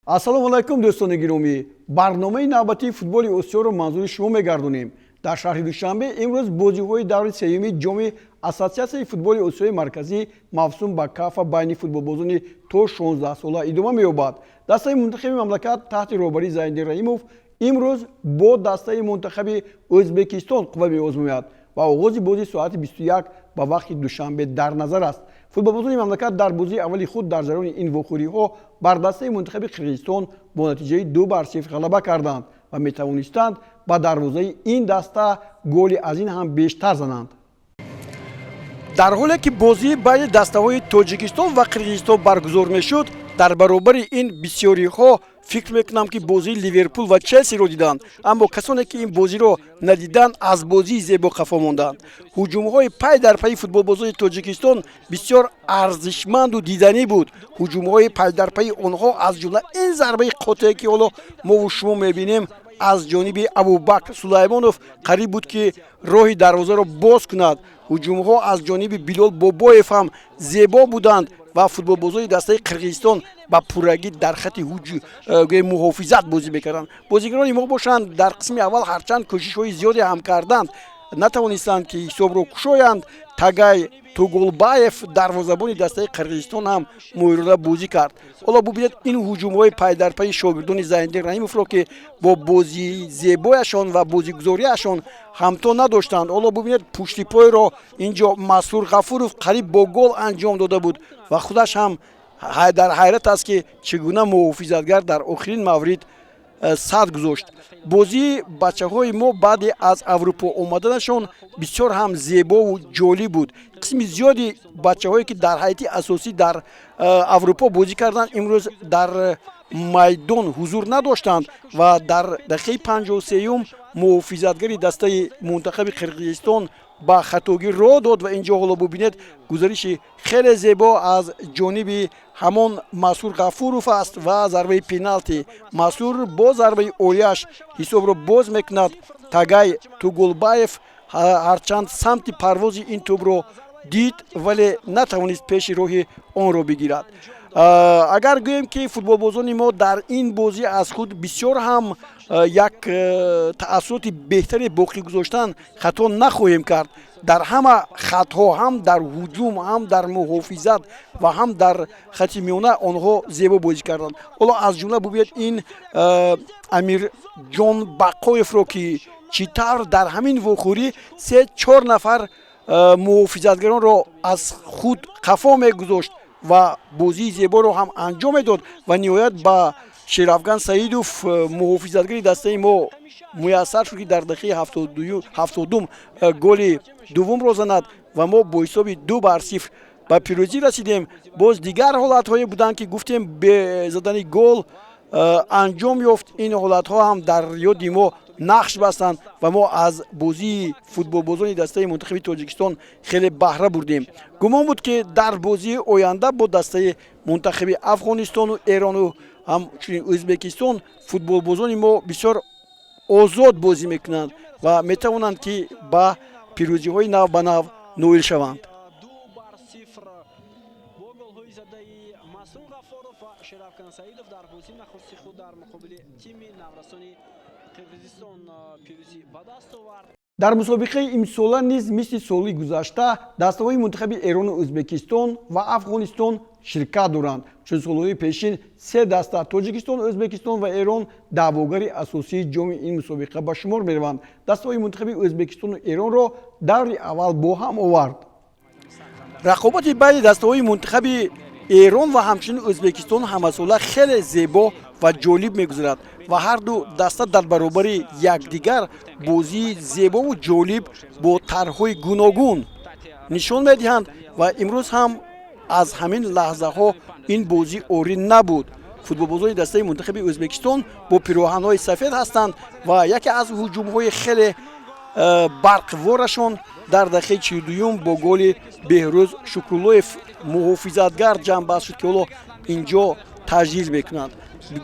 Ассалому алайкум, дӯстони гиромӣ! Барномаи навбатии «Футболи Осиёро» манзури шумо мегардонем. Дар шаҳри Душанбе имрӯз бозиҳои даври сеюми Ҷоми Ассотсиатсияи футболи Осиёи Марказӣ, мавсум ба КАФА, байни футболбозони то 16 сола идома меёбад. Дастаи мунтахаби мамлакат таҳти роҳбарии Зайниддин Раҳимов имрӯз бо дастаи мунтахаби Ӯзбекистон қувва меозмояд ва оғози бозӣ соати 21 ба вақти Душанбе дар назар аст. Футболбозони мамлакат дар бозии аввали худ дар ҷараёни ин вохӯриҳо бар дастаи мунтахаби Қирғизистон бо натиҷаи 2-0 ғалаба карданд ва метавонистанд ба дарвозаи ин даста голи аз ин ҳам бештар зананд. Дар ҳоле ки бозии байни дастаҳои Тоҷикистон ва Қирғизистон баргузор мешуд, дар баробари ин бисёриҳо фикр мекунам, ки бозии Ливерпул ва Челсиро диданд, аммо касоне ки ин бозиро надиданд, аз бозии зебо қафо монданд. Ҳуҷумҳои пай дар пайи футболбозони Тоҷикистон бисёр арзишманду диданӣ буд. Ҳуҷумҳои пай дар пайи онҳо, аз ҷумла ин зарбаи қотие, ки ҳоло мову шумо мебинем, аз ҷониби Абубакр Сулаймонов, қариб буд, ки роҳи дарвозаро боз кунад. Ҳуҷумҳо аз ҷониби Билол Бобоев ҳам зебо буданд ва футболбозони дастаи Қирғизистон ба пуррагӣ дар хати муҳофизат бозӣ мекарданд. Бозигарони мо бошанд, дар қисми аввал ҳарчанд кӯшишҳои зиёде ҳам карданд, натавонистанд, ки ҳисобро кушоянд. Тагай Тугулбаев, дарвозабони дастаи Қирғизистон, ҳам моҳирона бозӣ кард. Ҳоло бубинед ин ҳуҷумҳои пайдарпайи шогирдони Зайниддин Раҳимовро, ки бо бозии зебояшон ва бозигузориашон ҳамто надоштанд. Ҳоло бубинед пуштипойро, инҷо Масрур Ғафуров қариб бо гол анҷом дода буд ва худаш ҳам дар ҳайрат аст, ки чӣ гуна муҳофизатгар дар охирин маврид сад гузошт. Бозии бачаҳои мо баъде аз Аврупо омаданашон бисёр ҳам зебову ҷолиб буд. Қисми зиёди бачаҳое, ки дар ҳайати асосӣ дар Аврупо бозӣ карданд, имрӯз дар майдон ҳузур надоштанд. Ва дар дақиқаи 53-юм муҳофизатгари дастаи мунтахаби Қирғизистон ба хатогӣ роҳ дод. Ва инҷо ҳоло бубинед, гузариши хеле зебо аз ҷониби ҳамон Масрур Ғафуров аст ва зарбаи пеналти. Масрур бо зарбаи олияш ҳисобро боз мекунад. Тагай Тугулбаев ҳарчанд самти парвози ин тӯбро дид, вале натавонист пеши роҳи онро бигирад. Агар гӯем, ки футболбозони мо дар ин бозӣ аз худ бисёр ҳам як таассуроти беҳтаре боқӣ гузоштан, хато нахоҳем кард. Дар ҳама хатҳо, ҳам дар ҳуҷум, ҳам дар муҳофизат ва ҳам дар хати миёна, онҳо зебо бозӣ карданд. Ҳоло аз ҷумла бубинед ин Амирҷон Бақоевро, ки чӣ тавр дар ҳамин вохӯрӣ се чор нафар муҳофизатгаронро аз худ қафо мегузошт ва бозии зеборо ҳам анҷом медод. Ва ниҳоят ба Шерафган Саидов, муҳофизатгари дастаи мо, муяссар шуд, ки дар дақиқаи 70-ум голи дуввумро занад ва мо бо ҳисоби 2-0 ба пирӯзӣ расидем. Боз дигар ҳолатҳое буданд, ки гуфтем, бе задани гол анҷом ёфт. Ин ҳолатҳо ҳам дар ёди мо нақш бастанд ва мо аз бозии футболбозони дастаи мунтахаби Тоҷикистон хеле баҳра бурдем. Гумон буд, ки дар бозии оянда бо дастаи мунтахаби Афғонистону Эрону ҳамчунин Ӯзбекистон футболбозони мо бисёр озод бозӣ мекунанд ва метавонанд, ки ба пирӯзиҳои нав ба нав ноил шаванд. 2-0 бо голҳои задаи Масрур Ғафоров ва Шерафкан Саидов дар бозии нахусти худ дар муқобили тими наврасони Қирғизистон пирӯзӣ ба даст овард. Дар мусобиқаи имсола низ, мисли соли гузашта, дастаҳои мунтахаби Эрону Ӯзбекистон ва Афғонистон ширкат доранд. Чун солҳои пешин, се даста — Тоҷикистон, Ӯзбекистон ва Эрон — даъвогари асосии ҷоми ин мусобиқа ба шумор мераванд. Дастаҳои мунтахаби Ӯзбекистону Эронро даври аввал бо ҳам овард. Рақобати байни дастаҳои мунтахаби Эрон ва ҳамчунин Ӯзбекистон ҳамасола хеле зебо ва ҷолиб мегузарад ва ҳарду даста дар баробари якдигар бозии зебову ҷолиб бо тарҳҳои гуногун нишон медиҳанд. Ва имрӯз ҳам аз ҳамин лаҳзаҳо ин бозӣ орӣ набуд. Футболбозони дастаи мунтахаби Ӯзбекистон бо пироҳанҳои сафед ҳастанд ва яке аз ҳуҷумҳои хеле барқворашон дар дақиқаи 42-юм бо голи Беҳрӯз Шукруллоев, муҳофизатгар, ҷамъбаст шуд, ки ҳоло инҷо таҷлил мекунанд.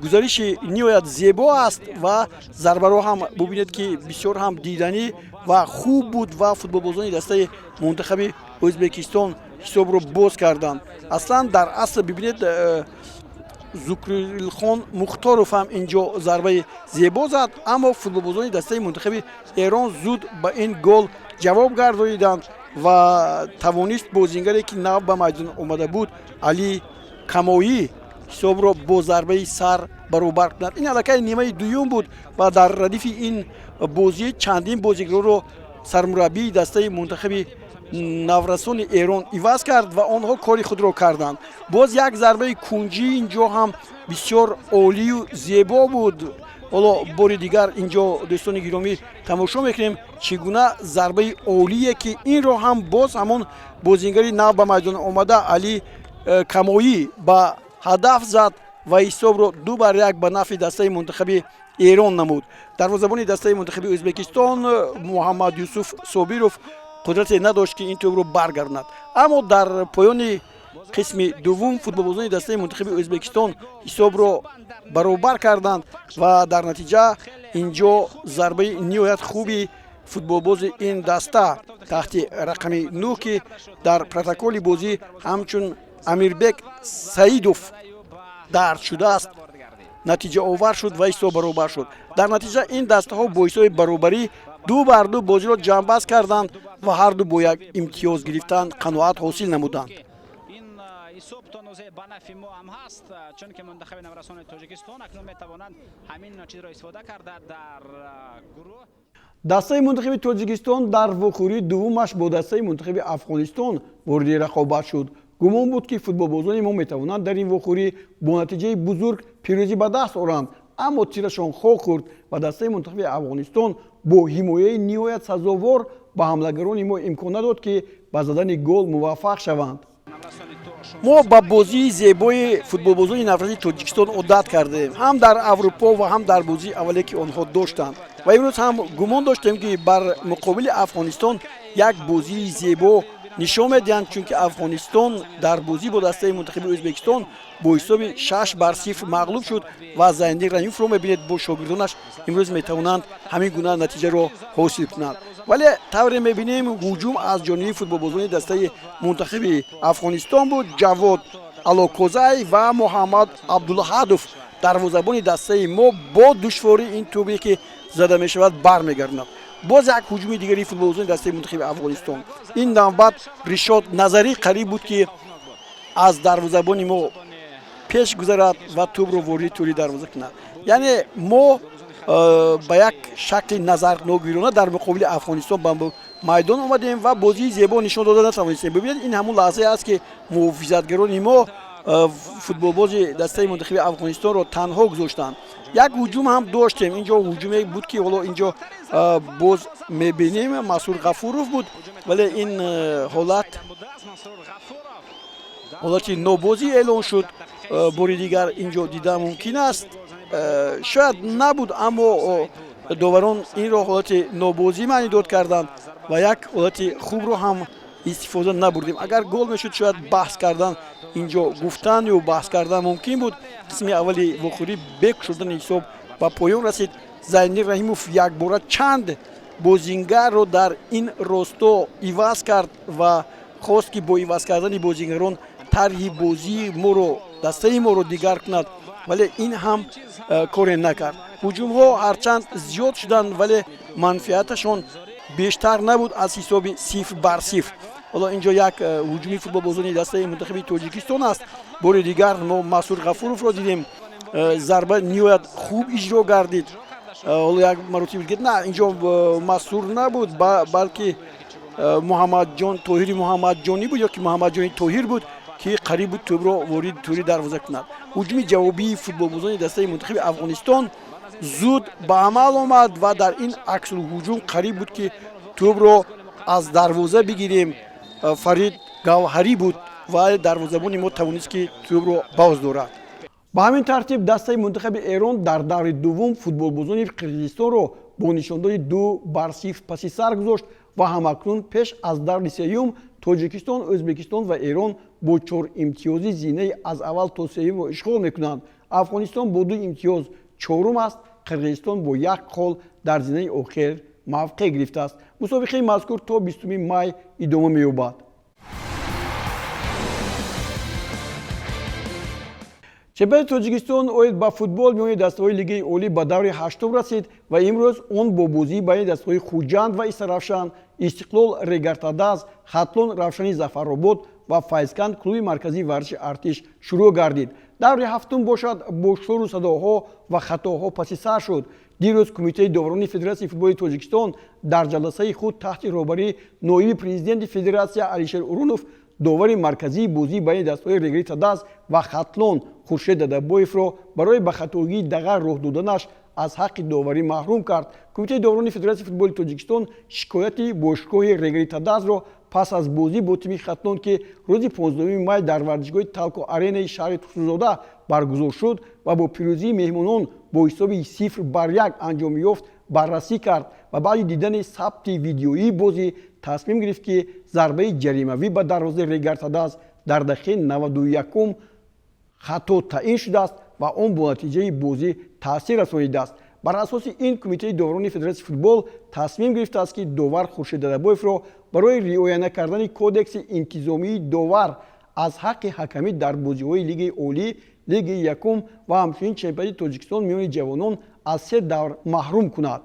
Гузариши ниҳоят зебо аст ва зарбаро ҳам бубинед, ки бисёр ҳам диданӣ ва хуб буд ва футболбозони дастаи мунтахаби Ӯзбекистон ҳисобро боз карданд. Аслан дар асл бибинед. Зукрилхон Мухторов ҳам инҷо зарбаи зебо зад, аммо футболбозони дастаи мунтахаби Эрон зуд ба ин гол ҷавоб гардониданд ва тавонист бозингаре, ки нав ба майдон омада буд, Алӣ Камоӣ, ҳисобро бо зарбаи сар баробар кунад. Ин аллакай нимаи дуюм буд ва дар радифи ин бозӣ чандин бозигарро сармураббии дастаи мунтахаби наврасони Эрон иваз кард ва онҳо кори худро карданд. Боз як зарбаи кунҷӣ инҷо ҳам бисёр олию зебо буд. Ҳоло бори дигар инҷо, дӯстони гиромӣ, тамошо мекунем, чӣ гуна зарбаи олие, ки инро ҳам боз ҳамон бозингари нав ба майдон омада, Алӣ Камоӣ, ба ҳадаф зад ва ҳисобро 2-1 ба нафъи дастаи мунтахаби Эрон намуд. Дарвозабони дастаи мунтахаби Ӯзбекистон Муҳаммад Юсуф Собиров қудрате надошт, ки ин тӯбро баргардонад. Аммо дар поёни қисми дуввум футболбозони дастаи мунтахаби Ӯзбекистон ҳисобро баробар карданд ва дар натиҷа инҷо зарбаи ниҳоят хуби футболбози ин даста таҳти рақами 9, ки дар протоколи бозӣ ҳамчун Амирбек Саидов дарҷ шудааст, натиҷаовар шуд ва ҳисоб баробар шуд. Дар натиҷа ин дастаҳо бо ҳисоби баробарӣ 2-2 бозиро ҷамъбаст карданд ва ҳарду бо як имтиёз гирифтан қаноат ҳосил намуданд. Ин ҳисоб то андозае ба нафъи мо ҳам ҳаст, чунки мунтахаби наврасони Тоҷикистон акнун метавонанд ҳамин чизро истифода карда дар гурӯҳ. Дастаи мунтахаби Тоҷикистон дар вохӯрии дуввумаш бо дастаи мунтахаби Афғонистон вориди рақобат шуд. Гумон буд, ки футболбозони мо метавонанд дар ин вохӯрӣ бо натиҷаи бузург пирӯзӣ ба даст оранд, аммо тирашон хок хӯрд ва дастаи мунтахаби Афғонистон бо ҳимояи ниҳоят сазовор ба ҳамлагарони мо имкон надод, ки ба задани гол муваффақ шаванд. Мо ба бозии зебои футболбозони навраси Тоҷикистон одат кардем, ҳам дар Аврупо ва ҳам дар бозии аввале, ки онҳо доштанд, ва имрӯз ҳам гумон доштем, ки бар муқобили Афғонистон як бозии зебо нишон медиҳанд, чунки Афғонистон дар бозӣ бо дастаи мунтахаби Ӯзбекистон бо ҳисоби 6-0 мағлуб шуд ва Зайниддин Раимовро мебинед, бо шогирдонаш имрӯз метавонанд ҳамин гуна натиҷаро ҳосил кунанд. Вале тавре мебинем, ҳуҷум аз ҷониби футболбозони дастаи мунтахаби Афғонистон буд. Ҷавод Алокозай ва Муҳаммад Абдулҳадов, дарвозабони дастаи мо, бо душворӣ ин тӯбе, ки зада мешавад, бармегардонад. Боз як ҳуҷуми дигари футболбозони дастаи мунтахаби Афғонистон. Ин навбат Ришод Назарӣ қариб буд, ки аз дарвозабони мо пеш гузарад ва тӯбро вориди тӯри дарвоза кунад. Яъне мо ба як шакли назарногирона дар муқобили Афғонистон ба майдон омадем ва бозии зебо нишон дода натавонистем. Бибинед, ин ҳамон лаҳзае аст, ки муҳофизатгарони мо футболбози дастаи мунтахаби Афғонистонро танҳо гузоштанд. Як ҳуҷум ҳам доштем. Инҷо ҳуҷуме буд, ки ҳоло инҷо боз мебинем, Масур Ғафуров буд, вале ин ҳолат ҳолати нобозӣ эълон шуд. Бори дигар инҷо дида мумкин аст, шояд набуд, аммо доварон инро ҳолати нобозӣ маънидод карданд ва як ҳолати хубро ҳам истифода набурдем. Агар гол мешуд, шояд баҳс кардан инҷо гуфтан ё баҳс кардан мумкин буд. Қисми аввали вохӯрӣ бек шудани ҳисоб ба поён расид. Зайниддин Раҳимов якбора чанд бозингарро дар ин росто иваз кард ва хост, ки бо иваз кардани бозингарон тарҳи бозии моро, дастаи моро дигар кунад, вале ин ҳам коре накард. Ҳуҷумҳо ҳарчанд зиёд шуданд, вале манфиаташон бештар набуд аз ҳисоби 0-0. Ҳоло инҷо як ҳуҷуми футболбозони дастаи мунтахаби Тоҷикистон аст. Бори дигар мо Масур Ғафуровро дидем, зарба ниҳоят хуб иҷро гардид. Ҳоло як маротиба дигар, на, инҷо Масур набуд, балки Муҳаммадҷон Тоҳири Муҳаммадҷонӣ буд ё ки Муҳаммадҷони Тоҳир буд, ки қариб буд тӯбро вориди тӯри дарвоза кунад. Ҳуҷуми ҷавобии футболбозони дастаи мунтахаби Афғонистон зуд ба амал омад ва дар ин аксулҳуҷум қариб буд, ки тӯбро аз дарвоза бигирем. Фарид Гавҳарӣ буд ва дарвозабони мо тавонист, ки тӯбро боз дорад. Ба ҳамин тартиб дастаи мунтахаби Эрон дар даври дуввум футболбозони Қирғизистонро бо нишондоди 2-0 паси сар гузошт ва ҳамакнун пеш аз даври сеюм Тоҷикистон, Ӯзбекистон ва Эрон бо чор имтиёзӣ зинаи аз аввал то сеюмро ишғол мекунанд. Афғонистон бо ду имтиёз чорум аст, Қирғизистон бо як хол дар зинаи охир мавқеъ гирифтааст. Мусобиқаи мазкур то 20 май идома меёбад. Чемпионати Тоҷикистон оид ба футбол миёни дастаҳои Лигаи Олӣ ба даври ҳаштум расид ва имрӯз он бо бозии байни дастаҳои Хуҷанд ва Истаравшан, Истиқлол Регартадаз, Хатлон Равшани Зафаробод ва Файзканд клуби марказии варзиши Артиш шурӯъ гардид. Даври ҳафтум бошад, бо шору садоҳо ва хатоҳо паси сар шуд. Дирӯз Кумитаи доварони Федератсияи футболи Тоҷикистон дар ҷаласаи худ таҳти роҳбарии ноиби президенти федератсия Алишер Урунов довари марказии бозии байни дастаҳои Регри Тадаз ва Хатлон Хуршед Дадабоевро барои ба хатогии дағал роҳ доданаш аз ҳаққи доварӣ маҳрум кард. Кумитаи доварони Федератсияи футболи Тоҷикистон шикояти бошгоҳи Регри Тадазро пас аз бозӣ бо тими Хатлон, ки рӯзи 15 май дар варзишгоҳи Талко Аренаи шаҳри Турсунзода баргузор шуд ва бо пирӯзии меҳмонон бо ҳисоби 0-1 анҷом ёфт, баррасӣ кард ва баъди дидани сабти видеоии бозӣ тасмим гирифт, ки зарбаи ҷаримавӣ ба дарвозаи Регартадаз дар дақиқаи 91-ум хато таъин шудааст ва он бо натиҷаи бозӣ таъсир расонидааст. Бар асоси ин Кумитаи доварони Федератсияи футбол тасмим гирифтааст, ки довар Хуршед Дадабоевро барои риоя накардани кодекси интизомии довар аз ҳаққи ҳакамӣ дар бозиҳои Лигаи Олӣ, Лигаи якум ва ҳамчунин чемпионати Тоҷикистон миёни ҷавонон аз се давр маҳрум кунад.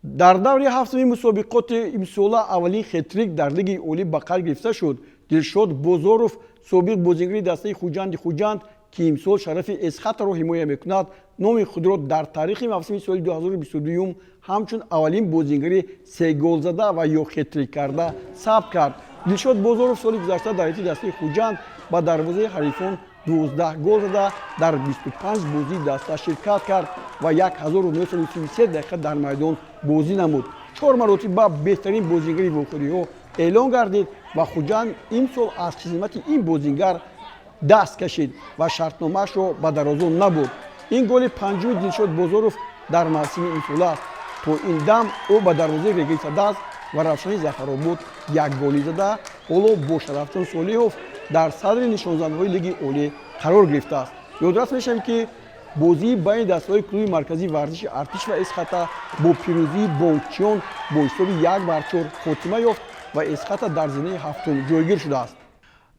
Дар даври ҳафтуми мусобиқоти имсола аввалин хетрик дар Лигаи Олӣ ба қайд гирифта шуд. Дилшод Бозоров, собиқ бозингари дастаи Хуҷанди Хуҷанд, ки имсол шарафи Эсхатаро ҳимоя мекунад, номи худро дар таърихи мавсими соли 2022 ҳамчун аввалин бозингари сеголзада ва ё хетрик карда сабт кард. Дилшод Бозоров соли гузашта дар ҳайати дастаи Хуҷанд ба дарвозаи ҳарифон 12 гол зада, дар 25 бозии даста ширкат кард ва 1933 дақиқа дар майдон бозӣ намуд. Чор маротиба беҳтарин бозингари вохӯриҳо эълон гардид ва Хуҷанд имсол аз хизмати ин бозингар даст кашид ва шартномаашро ба дарозо набурд. Ин голи панҷуми Дилшод Бозоров дар мавсими имсола аст. То ин дам ӯ ба дарвозаи Регри Тадаз ва Равшани Зафаробод як голӣ зада, ҳоло бо Шарафҷон Солиҳов дар садри нишонзанҳои Лиги Олӣ қарор гирифтааст. Ёдрас мешавем, ки бозии байни дастаҳои клуби марказии варзиши Артиш ва Эсхата бо пирӯзии бонкчиён бо ҳисоби 1-4 хотима ёфт ва Эсхата дар зинаи ҳафтум ҷойгир шудааст.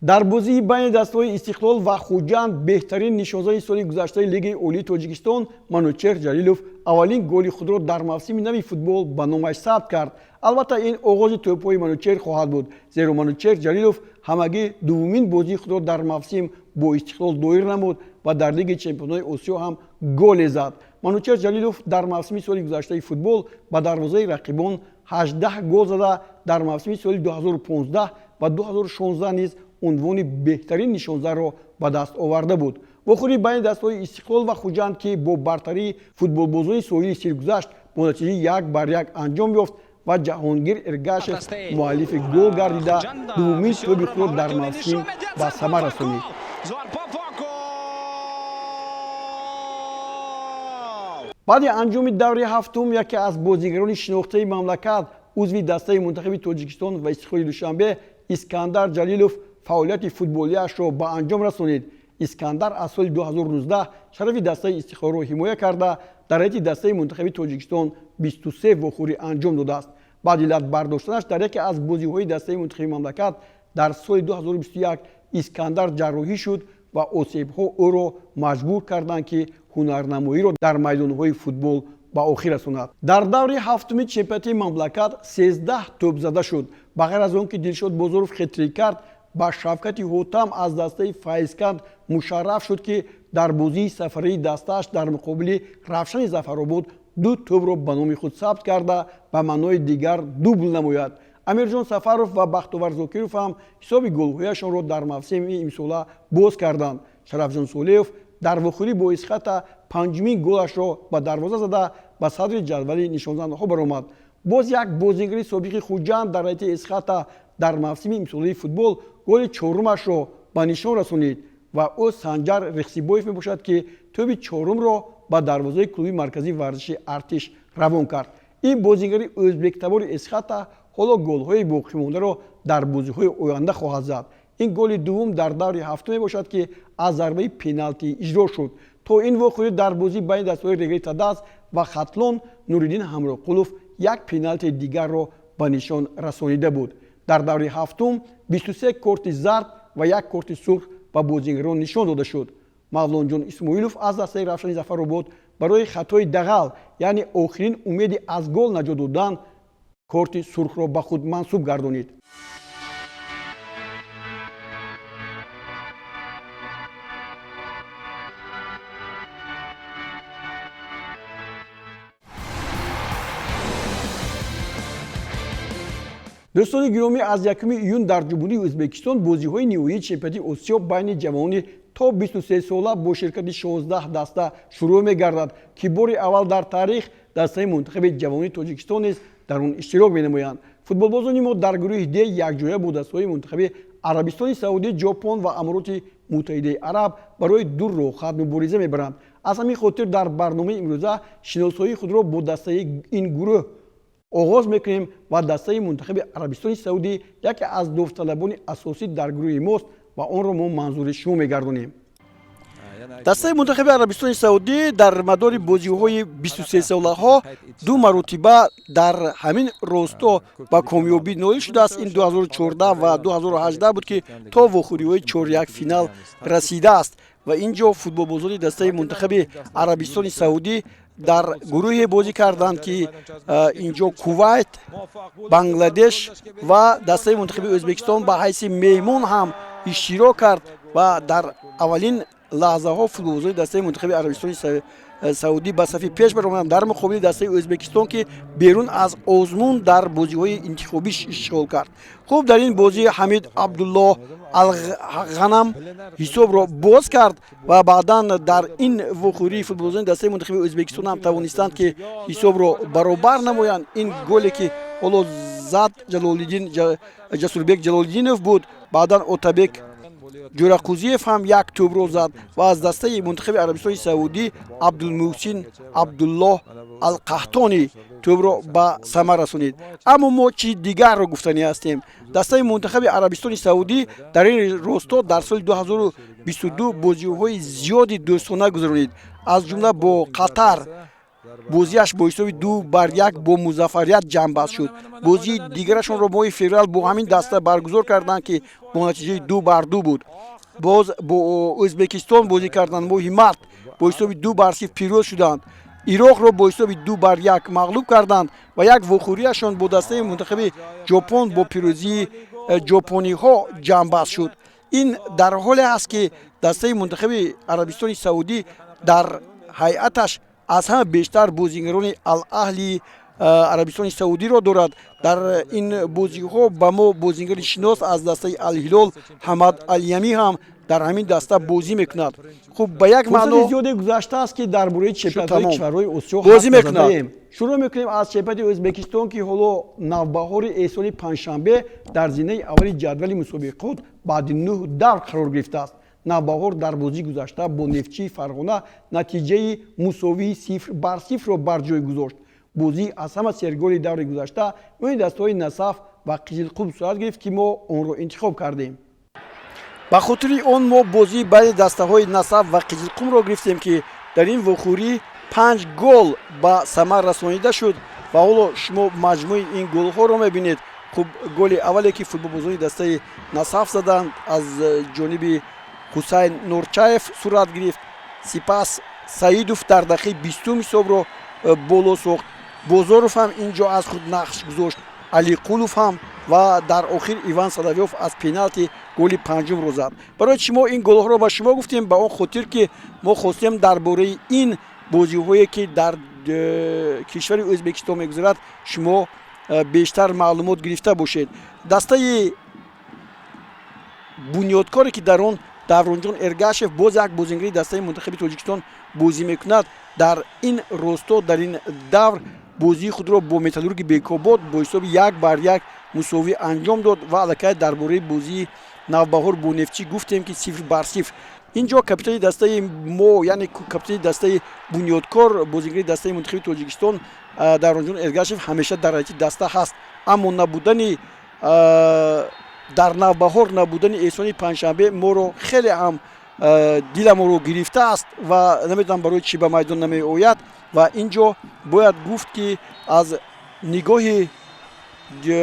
Дар бозии байни дастаҳои Истиқлол ва Хуҷанд беҳтарин нишонзани соли гузаштаи Лигаи Олии Тоҷикистон Манучеҳр Ҷалилов аввалин голи худро дар мавсими нави футбол ба номаш сабт кард. Албатта, ин оғози тӯбҳои Манучеҳр хоҳад буд, зеро Манучеҳр Ҷалилов ҳамагӣ дуввумин бозии худро дар мавсим бо Истиқлол доир намуд ва дар Лигаи чемпионҳои Осиё ҳам голе зад. Манучеҳр Ҷалилов дар мавсими соли гузаштаи футбол ба дарвозаи рақибон 18 гол зада, дар мавсими соли 2015 ва 2016 низ унвони беҳтарин нишонзанро ба даст оварда буд. Вохӯрии байни дастаҳои Истиқлол ва Хуҷанд, ки бо бартарии футболбозони соҳили сир гузашт, бо натиҷаи 1-1 анҷом ёфт ва Ҷаҳонгир Эргашев муаллифи гол гардида, дуввумин тӯби худро дар мавсим ба самар расонид. Баъди анҷоми даври ҳафтум яке аз бозигарони шинохтаи мамлакат, узви дастаи мунтахаби Тоҷикистон ва Истиқлоли Душанбе Искандар Ҷалилов фаъолияти футболиашро ба анҷом расонид. Искандар аз соли 2019 шарафи дастаи Истиқлолро ҳимоя карда, дар ҳайати дастаи мунтахаби Тоҷикистон 23 вохӯрӣ анҷом додааст. Баъди лат бардоштанаш дар яке аз бозиҳои дастаи мунтахаби мамлакат дар соли 2021 Искандар ҷарроҳӣ шуд ва осебҳо ӯро маҷбур карданд, ки ҳунарнамоиро дар майдонҳои футбол ба охир расонад. Дар даври ҳафтуми чемпионати мамлакат 13 тӯб зада шуд. Ба ғайр аз он ки Дилшод Бозоров хетрик кард, ба Шавкати Ҳотам аз дастаи Файзканд мушарраф шуд, ки дар бозии сафарии дастааш дар муқобили Равшани Зафаробод ду тӯбро ба номи худ сабт карда, ба маънои дигар дубл намояд. Амирҷон Сафаров ва Бахтовар Зокиров ҳам ҳисоби голҳояшонро дар мавсими имсола боз карданд. Шарафҷон Солиев дар вохӯрӣ бо Исхата панҷумин голашро ба дарвоза зада, ба садри ҷадвали нишонзанҳо баромад. Боз як бозингари собиқи Хуҷанд дар ҳайати Эсхата дар мавсими имсолаи футбол голи чорумашро ба нишон расонид ва ӯ Санҷар Рехсибоев мебошад, ки тӯби чорумро ба дарвозаи клуби марказии варзиши Артиш равон кард. Ин бозингари ӯзбектабори Эсхата ҳоло голҳои боқимондаро дар бозиҳои оянда хоҳад зад. Ин голи дуввум дар даври ҳафтум мебошад, ки аз зарбаи пеналти иҷро шуд. То ин вохӯрӣ дар бозӣ байни дастаҳои Регри Тадаз ва Хатлон Нуриддин Ҳамроқулов як пеналти дигарро ба нишон расонида буд. Дар даври ҳафтум 23 корти зард ва як корти сурх ба бозингарон нишон дода шуд. Мавлонҷон Исмоилов аз дастаи Равшани Зафаробод барои хатои дағал, яъне охирин умеди аз гол наҷот додан, корти сурхро ба худ мансуб гардонид. Дӯстони гиромӣ, аз 1 июн дар Ҷумҳурии Ӯзбекистон бозиҳои ниҳоии чемпионати Осиё байни ҷавонони то 23 сола бо ширкати 16 даста шурӯъ мегардад, ки бори аввал дар таърих дастаи мунтахаби ҷавонони Тоҷикистон низ дар он иштирок менамоянд. Футболбозони мо дар гурӯҳи Д якҷоя бо дастаҳои мунтахаби Арабистони Саудӣ, Ҷопон ва Амороти Муттаҳидаи Араб барои ду роҳхат мубориза мебаранд. Аз ҳамин хотир дар барномаи имрӯза шиносоии худро бо дастаи ин гурӯҳ оғоз мекунем ва дастаи мунтахаби Арабистони Саудӣ яке аз довталабони асосӣ дар гурӯҳи мост ва онро мо манзури шумо мегардонем. Дастаи мунтахаби Арабистони Саудӣ дар мадори бозиҳои 23-солаҳо ду маротиба дар ҳамин росто ба комёбӣ ноил шудааст. Ин 2014 ва 2018 буд, ки то вохӯриҳои чоряк финал расидааст. Ва ин ҷо футболбозони дастаи мунтахаби Арабистони Саудӣ дар гурӯҳе бозӣ карданд, ки ин ҷо Кувайт, Бангладеш ва дастаи мунтахаби Ӯзбекистон ба ҳайси меҳмон ҳам иштирок кард. Ва дар аввалин лаҳзаҳо футболбозони дастаи мунтахаби Арабистони Саудӣ ба сафи пеш баромаданд дар муқобили дастаи Ӯзбекистон, ки берун аз озмун дар бозиҳои интихобӣ ишғол кард. Хуб, дар ин бозӣ Ҳамид Абдуллоҳ Алғанам ҳисобро боз кард ва баъдан дар ин вохӯрии футболбозони дастаи мунтахаби Ӯзбекистон ҳам тавонистанд, ки ҳисобро баробар намоянд. Ин голе, ки ҳоло зад, Ҷалолиддин, Ҷасурбек Ҷалолиддинов буд. Баъдан Отабек Ҷурақузиев ҳам як тӯбро зад ва аз дастаи мунтахаби Арабистони Саудӣ Абдулмуҳсин Абдуллоҳ Алқаҳтонӣ тӯбро ба самар расонид. Аммо мо чи дигарро гуфтанӣ ҳастем? Дастаи мунтахаби Арабистони Саудӣ дар ин росто дар соли 2022 бозиҳои зиёди дӯстона гузаронид, аз ҷумла бо Қатар бозиаш бо ҳисоби 2-1 бо музаффарият ҷамъбаст шуд. Бозии дигарашонро моҳи феврал бо ҳамин даста баргузор карданд, ки бо натиҷаи 2-2 буд. Боз бо Ӯзбекистон бозӣ карданд моҳи март, бо ҳисоби 2-0 пирӯз шуданд. Ироқро бо ҳисоби 2-1 мағлуб карданд ва як вохӯрияшон бо дастаи мунтахаби Ҷопон бо пирӯзии ҷопониҳо ҷамъбаст шуд. Ин дар ҳоле аст, ки дастаи мунтахаби Арабистони Саудӣ дар ҳайаташ аз ҳама бештар бозигарони Алаҳли Арабистони Саудиро дорад. Дар ин бозиҳо ба мо бозигари шинос аз дастаи Алҳилол Ҳамад Алямӣ ҳам дар ҳамин даста бозӣ мекунад. Хуб, ба як маъно зиёде гузаштааст, ки дар бораи чемпионатҳои кишварҳои Осиё бозӣ мекунад. Шурӯъ мекунем аз чемпионати Ӯзбекистон, ки ҳоло Навбаҳори Эҳсони Панҷшанбе дар зинаи аввали ҷадвали мусобиқот баъди нӯҳ давр қарор гирифтааст. Навбаҳор дар бозии гузашта бо Нефтчии Фарғона натиҷаи мусовии 0-0-ро бар ҷой гузошт. Бозӣ аз ҳама серголи даври гузашта миёни дастаҳои Насаф ва Қизилқум сурат гирифт, ки мо онро интихоб кардем. Ба хотири он мо бозии байни дастаҳои Насаф ва Қизилқумро гирифтем, ки дар ин вохӯрӣ панҷ гол ба самар расонида шуд ва ҳоло шумо маҷмӯи ин голҳоро мебинед. Хуб, голи аввале, ки футболбозони дастаи Насаф заданд, аз ҷониби Ҳусайн Нурчаев сурат гирифт. Сипас Саидов дар дақиқаи 20-ум ҳисобро боло сохт. Бозоров ҳам ин ҷо аз худ нақш гузошт, Алиқулов ҳам ва дар охир Иван Соловёв аз пеналти голи панҷумро зад. Барои чи мо ин голҳоро ба шумо гуфтем? Ба он хотир, ки мо хостем дар бораи ин бозиҳое, ки дар кишвари Ӯзбекистон мегузарад, шумо бештар маълумот гирифта бошед. Дастаи Бунёдкоре, ки дар он Давронҷон Эргашев, боз як бозингари дастаи мунтахаби Тоҷикистон, бозӣ мекунад, дар ин росто, дар ин давр бозии худро бо Металлурги Бекобод бо ҳисоби 1-1 мусовӣ анҷом дод. Ва аллакай дар бораи бозии Навбаҳор бо Нефтчӣ гуфтем, ки 0-0. Ин ҷо капитани дастаи мо, яъне капитани дастаи Бунёдкор, бозингари дастаи мунтахаби Тоҷикистон Давронҷон Эргашев ҳамеша дар ҳайати даста ҳаст. Аммо набудани дар Навбаҳор, набудани Эҳсони Панҷшанбе моро хеле ҳам диламоро гирифтааст ва намедонам, барои чӣ ба майдон намеояд. Ва ин ҷо бояд гуфт, ки аз нигоҳи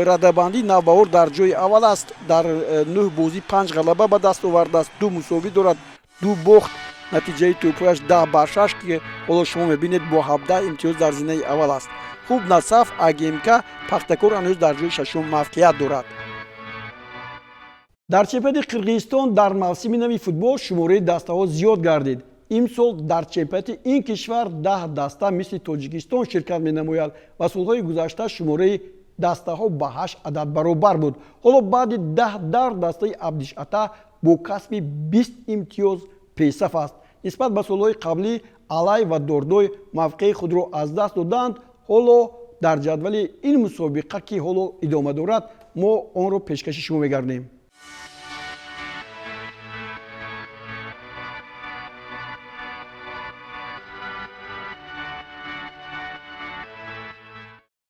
радабандӣ Навбаҳор дар ҷои аввал аст. Дар нӯҳ бозӣ панҷ ғалаба ба даст овардааст, ду мусовӣ дорад, ду бохт. Натиҷаи тӯбҳояш 10-6, ки ҳоло шумо мебинед, бо 17 имтиёз дар зинаи аввал аст. Хуб, Насаф, АГМК, Пахтакор ҳанӯз дар ҷои шашум мавқеият дорад. Дар чемпионати Қирғизистон дар мавсими нави футбол шумораи дастаҳо зиёд гардид. Имсол дар чемпионати ин кишвар 10 даста мисли Тоҷикистон ширкат менамояд ва солҳои гузашта шумораи дастаҳо ба 8 адад баробар буд. Ҳоло баъди 10 давр дастаи Абдишата бо касби 20 имтиёз пешсаф аст. Нисбат ба солҳои қаблӣ Алай ва Дордой мавқеи худро аз даст доданд. Ҳоло дар ҷадвали ин мусобиқа, ки ҳоло идома дорад, мо онро пешкаши шумо мегардем.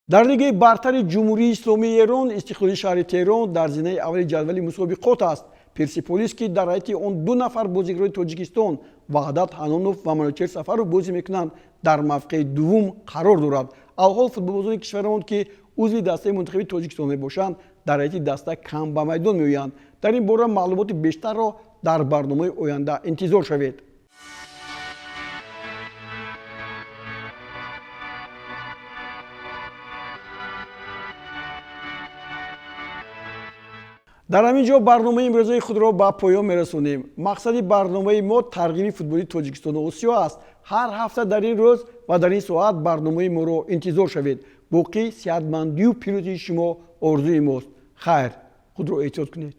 Дар Лигаи бартари Ҷумҳурии Исломии Эрон Истиқлоли шаҳри Теҳрон дар зинаи аввали ҷадвали мусобиқот аст. Персеполис, ки дар ҳайати он ду нафар бозигарони Тоҷикистон, Ваҳдат Ҳанонов ва Манучер Сафаров, бозӣ мекунанд, дар мавқеи дуввум қарор дорад. Алҳол футболбозони кишварамон, ки узви дастаи мунтахаби Тоҷикистон мебошанд, дар ҳайати даста кам ба майдон меоянд. Дар ин бора маълумоти бештарро дар барномаи оянда интизор шавед. Дар ҳамин ҷо барномаи имрӯзаи худро ба поён мерасонем. Мақсади барномаи мо тарғиби футболи Тоҷикистону Осиё аст. Ҳар ҳафта дар ин рӯз ва дар ин соат барномаи моро интизор шавед. Боқӣ сеҳатмандию пирӯзии шумо орзуи мост. Хайр, худро эҳтиёт кунед.